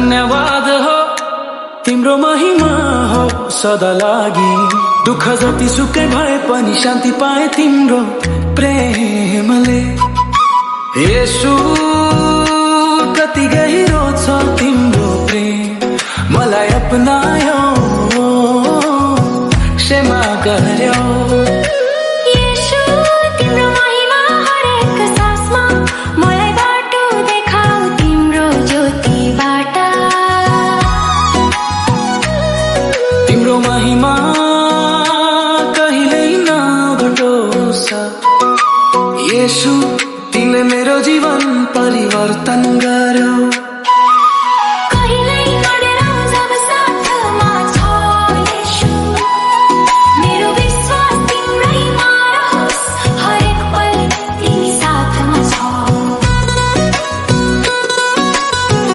धन्यवाद हो तिम्रो महिमा हो सदा लागि। दुःख जति सुकै भए पनि शान्ति पाए तिम्रो प्रेमले। येशू कति गहिरो छ तिम्रो प्रेम, मलाई अपनायो क्षमा गर